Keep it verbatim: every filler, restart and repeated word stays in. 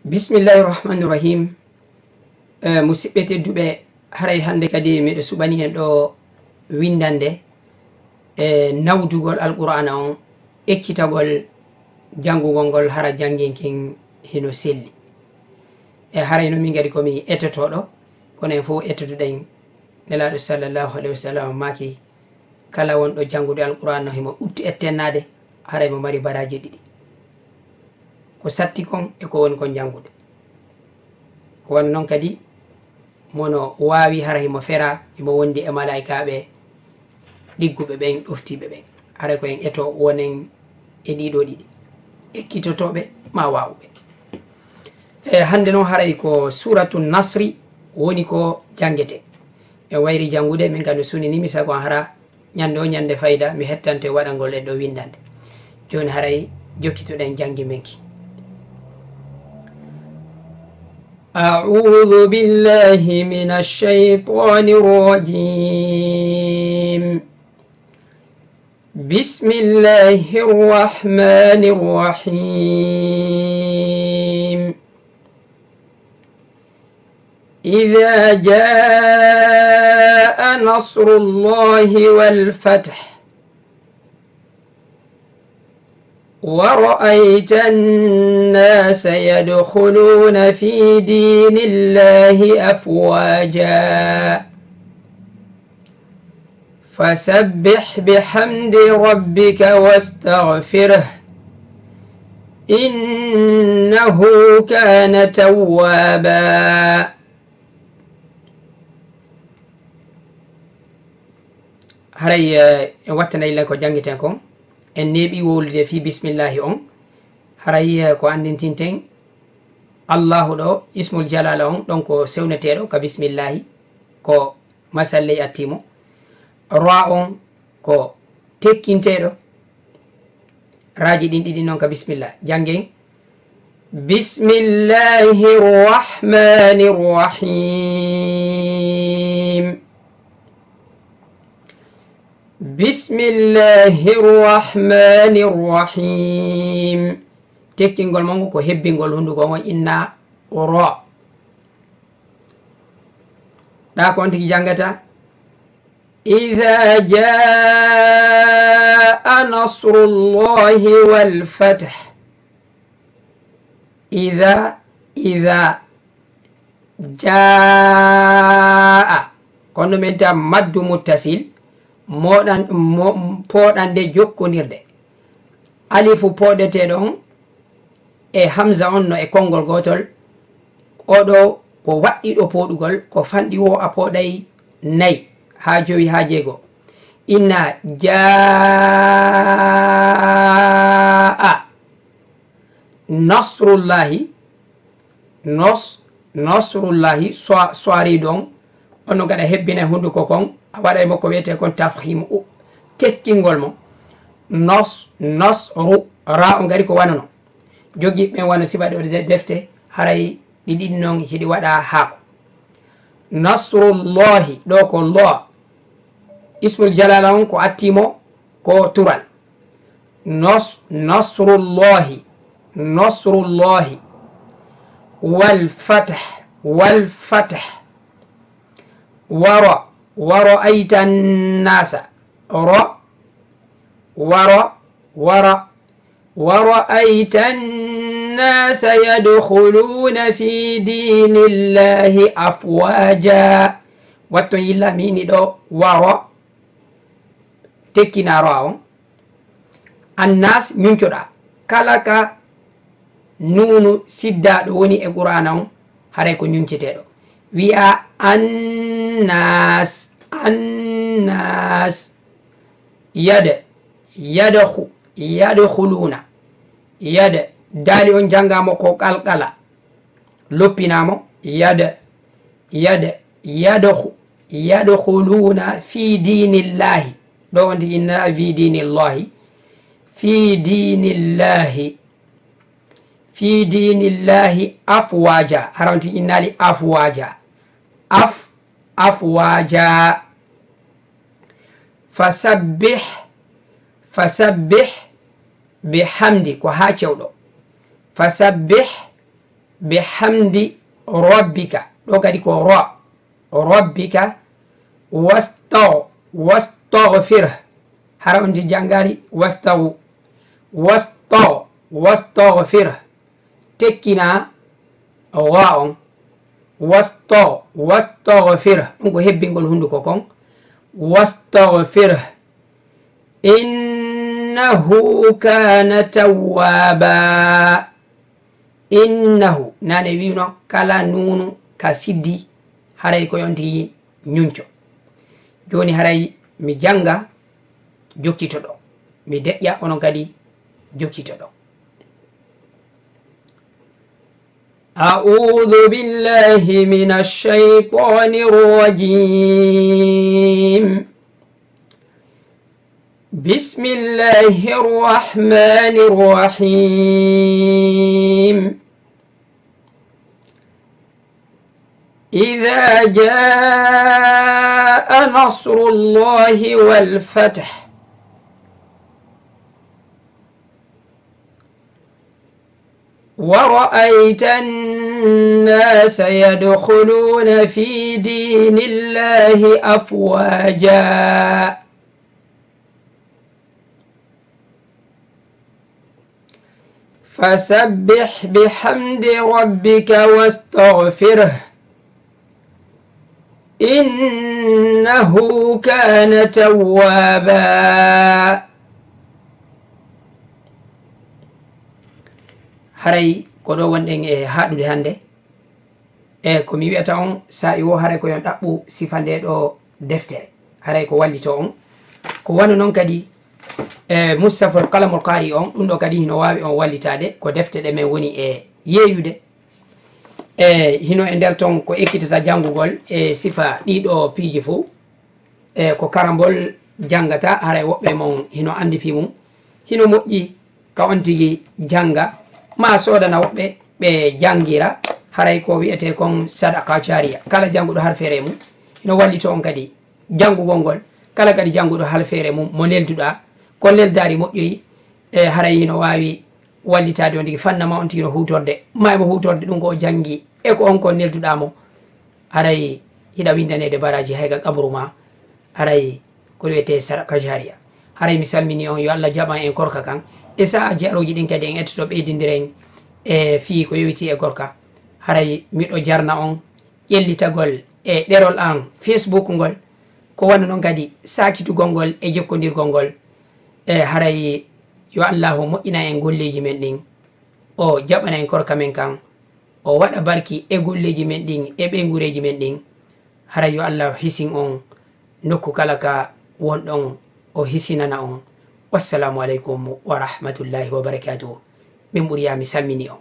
Bismillahi rahmani rahim. Eh, musidɓe tedduɓe, haray hannde kadi miɗo suɓani en ɗo winndande e nawdugol Alqur'aana on, ekkitagol janngugol ngol, hara jannginkin hino selli. E haray no min kadi ko mi etotooɗo, kono en fof etotoɗen. Nelaaɗo sallallahu alayhi wa sallam maaki, kala wonɗo janngude Alqur'aana himo ɓuttu ettennaade, haray mo mari baraaji ɗiɗi. Ko satti kon e ko woni kon janngude. Ko wano non kadi, mono waawi hara himo fera, himo wondi e malaa'ikaaɓe ɗigguɓe ɓen, ɗoftiiɓe ɓen. Haray ko en eto wonen e ɗiɗo ɗiɗi, ekkitotooɓe ma waawuɓe. E hannde non haray ko Suuratu Nasri woni ko janngete. En wayri janngude, min kadi no sunini mi sago hara ñande o ñande fayda, mi hettante waɗangol en ɗo winndande. Jooni haray jokkitoɗen janngi men ki. أعوذ بالله من الشيطان الرجيم. بسم الله الرحمن الرحيم. إذا جاء نصر الله والفتح ورأيت الناس يدخلون في دين الله أفواجا فسبح بحمد ربك واستغفره إنه كان توابا. Haray, eh, en wattanay len ko janngiten kon. En neeɓi wowlude fii bismillahi on. Haray, eh, ko anndintinten, Allahu ɗo, ismul jalala on, ɗon ko sewneteeɗo ka bismillahi, ko masalley attii mo. Ra on ko tekkinteeɗo. Raaji ɗin ɗiɗi non ka bismillah. Janngen. بسم الله الرحمن الرحيم. بسم الله الرحمن الرحيم. Tekkingol mon ko hebbingol hunduko on, inna ro. Ɗa ko on tigi janngata. إذا جاء نصر الله والفتح. Ida, ida, jaa. Kono min ta maddu muttasil, moɗan-, mo-, pooɗande jokkondirde. Alifu pooɗeteeɗo on e hamza on no e konngol gootol. Oɗo ko waɗɗiɗo pooɗugol, ko fanɗi wo a pooɗay nay haa jowi haa jeego. Inna jaa. Nasrullahi, nos-, nasrullahi, swa-, swari ɗon, on no gaɗa hebbina e hunduko kon, a waɗa e makko wiyetee kon tafhimu, u-, tekkingol mo. Nos-, nasru, ra o ngari ko wano non. Jogiiɓe ɓen wano siɓa ɗo de-, defte, haray ɗi ɗiɗi non hiɗi waɗa haako. Nasrullahi, ɗo ko lo. Ismul jalala on ko atti mo, ko tural. Nas-, nasrullahi, nasrullahi. Wal fath, wal fath. Wara, wara aitan nasa. Ra, wara, wara. ورأيت الناس يدخلون في دين الله أفواجا. Watton yilla miini ɗo waro, tekkina ro on. Annas ñuncoɗa. Kala ka nuunu siddaaɗo woni e Qur'aana on, haray ko ñunceteeɗo. Wi'a annas, annas. Yad, yadxu, yadxuluuna. Yad, daali on janngaama ko qalqala. Loppinaama, yad, yad, yadxu, yadxuluuna fii diinillaahi. Ɗo on tigi inna fii diinillaahi. Fii diinillaahi. Fii diinillaahi afwaaja. Hara on tigi innaali afwaaja. Af, afwaaja. Fasabbih, fasabbih bihamdi, ko haa cewɗo. Fasabbih Bihamdi rabbika. Ɗo kadi ko ra. Rabbika. Wastaw-, wastaghfir. Hara on ti janngaali wastaw-, wastaw-, wastaghfir. Tekkina ra on. Wastaw-, wastaghfir. Ɗum ko hebbingol hunduko kon. Wastaghfir. Innahu kana tawwaba. Innahu, nane wi'uno kala nuunu ka siddi, haray ko yonti ñunco. Jooni haray mi jannga, jokkito ɗo. Mi deƴƴa, onon kadi jokkito ɗo. أعوذ بالله من الشيطان الرجيم. بسم الله الرحمن الرحيم. إذا جاء نصر الله والفتح ورأيت الناس يدخلون في دين الله أفواجا فسبح بحمد ربك واستغفره إنه كان توابا. Haray ko ɗo wonɗen e haaɗude hannde. E ko mi wi'ata on, saa'i wo haray ko yon ɗaɓɓu sifa nde ɗo deftere. Haray ko wallito on. Ko wano non kadi, e, Mustafol Kalamol Qaari on, ɗum ɗo kadi hino waawi on wallitaade. Ko defte ɗe men woni e yeeyude. E, hino e nder ton ko ekkitata janngugol e sifa ɗiɗo piiji fow. E, ko karambol janngata, haray woɓɓe mon hino anndi fii mum. Hino moƴƴi ka on tigi jannga, maa soodana woɓɓe ɓe janngira, haray ko wi'etee kon sadaqa jaariya. Kala jannguɗo harfeere mum, hino wallito on kadi janngugol ngol. Kala kadi jannguɗo harfeere mum mo nelduɗaa, ko neldaari moƴƴiri, e, haray hino waawi wallitaade on tigi, fanna ma on tigi no huutorde, maa e mo huutorde ɗum ko o janngi, e ko on ko nelduɗaa mo. Haray hiɗa winndaneede baraaji hay ka qabru maa, haray ko ɗum wiyetee sadaqa jaariya. Haray mi salmini on, yo Allah jaɓan en korka kan. E saa'a jaarooji ɗin kadi en ettoto ɓeydindiren e fii ko yowitii e korka. Haray miɗo jarna on ƴellitagol e ɗerol an Facebook ngol, ko wano non kadi saakitugol ngol e jokkondirgol ngol. E haray yo Allaahu moƴƴinan en golleeji men ɗin, o jaɓana en korka men kan, o waɗa barki e golleeji men ɗin, e ɓeynguureeji men ɗin. Haray yo Allah hisin on nokku kala ka wonɗon, o hisinana on. Wassalaamu aleykum wa rahmatullaahi wa barakaatuhu. Min Ɓuriyaa mi salmini on.